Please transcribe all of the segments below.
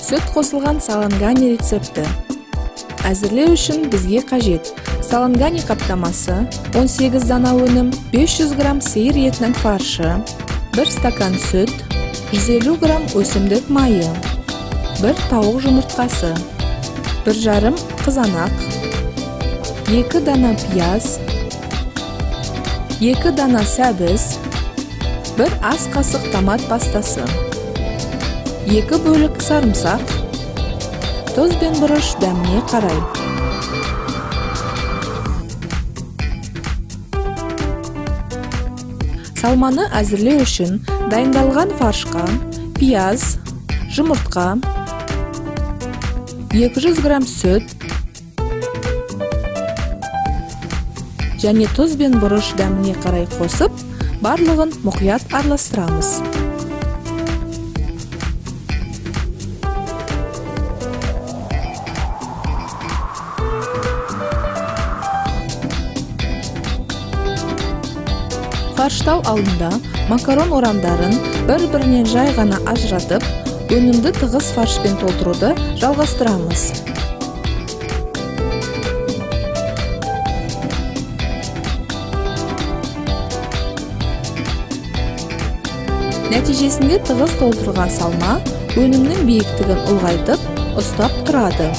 Сүт қосылған салангани рецепті. Әзірлеу үшін бізге қажет салангани қаптамасы, 18 дана өнім, 500 грамм сиыр етінің фаршы, 1 стакан сүт, 150 грамм өсімдік майы, 1 тауық жұмыртқасы, 1,5 қызанақ, 2 дана пияз, 2 дана сәбіз, 1 ас қасық томат пастасы, 2 бөлік сарымсақ, тұз бен бұрыш дәміне қарай. Салманы әзірлеу үшін дайындалған фаршқа пияз, жұмыртқа, 200 грамм сүт және тұз бен бұрыш дәміне қарай қосып, барлығын мұқият араластырамыз. Фарштау алдында макарон орамдарын бір-бірінен жай ғана ажыратып, өнімді тығыз фаршпен толтыруды жалғастырамыз. Нәтижесінде тығыз толтырылған салма өнімнің биіктігін ұлғайтып, ұстап тұрады.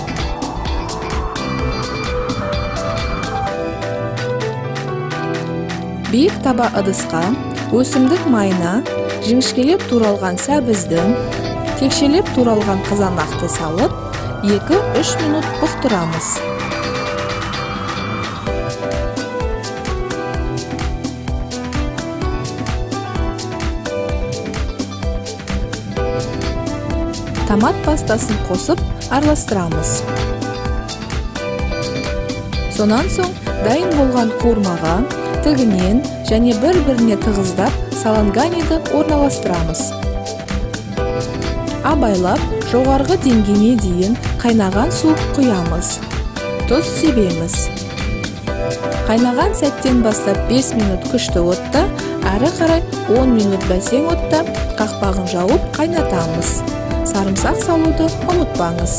Биік таба ыдысқа өсімдік майына жіңішкелеп туралған сәбізді, текшелеп туралған қызанақты салып, 2-3 минут бұқтырамыз. Томат пастасын қосып араластырамыз. Сонан соң дайын болған қуырмаға тігінен және бір-біріне тығыздап саланганиді орналастырамыз. Абайлап, жоғарғы деңгейіне дейін қайнаған су құямыз. Тұз себеміз. Қайнаған сәттен бастап 5 минут күшті отта, әрі қарай 10 минут бәсең отта қақпағын жауып қайнатамыз. Сарымсақ салуды ұмытпаңыз.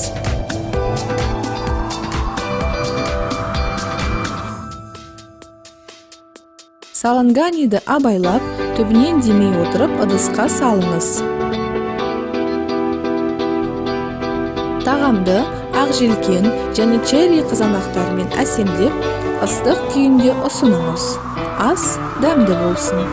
Саланганиді абайлап, түбінен демей отырып ыдысқа салыңыз. Тағамды ақ желкен және черри қызанақтарымен әсемдеп, ыстық күйінде ұсыныңыз. Ас дәмді болсын.